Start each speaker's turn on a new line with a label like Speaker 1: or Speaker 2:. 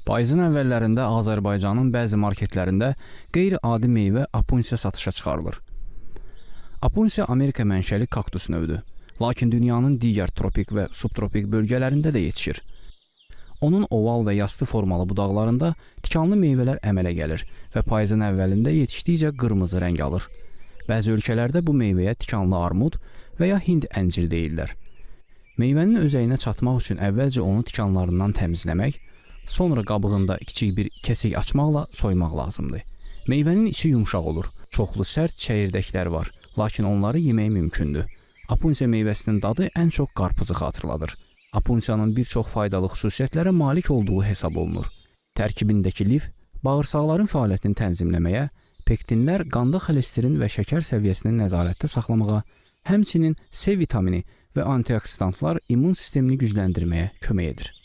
Speaker 1: Payızın əvvəllərində Azərbaycanın bəzi marketlərində qeyri-adi meyvə apunsiya satışa çıxarılır. Apunsiya Amerika mənşəli kaktus növüdür. Lakin dünyanın digər tropik və subtropik bölgələrində də yetişir. Onun oval və yastı formalı budaqlarında tikanlı meyvələr əmələ gəlir və payızın əvvəlində yetişdikcə qırmızı rəng alır. Bəzi ölkələrdə bu meyvəyə tikanlı armud və ya hind ənciri deyirlər. Meyvənin özəyinə çatmaq üçün əvvəlcə onu tikanlarından təmizləmək, sonra qabığında kiçik bir kəsik açmaqla soymaq lazımdır. Meyvənin içi yumşaq olur. Çoxlu sərt çəyirdəklər var, lakin onları yemək mümkündür. Apunsiya meyvəsinin dadı ən çox qarpızı xatırladır. Apunsiyanın bir çox faydalı xüsusiyyətlərə malik olduğu hesab olunur. Tərkibindəki lif bağırsaqların fəaliyyətini tənzimləməyə, pektinlər qanda xolesterin və şəkər səviyyəsini nəzarətdə saxlamağa, həmçinin C vitamini və antioksidantlar immun sistemini gücləndirməyə kömək edir.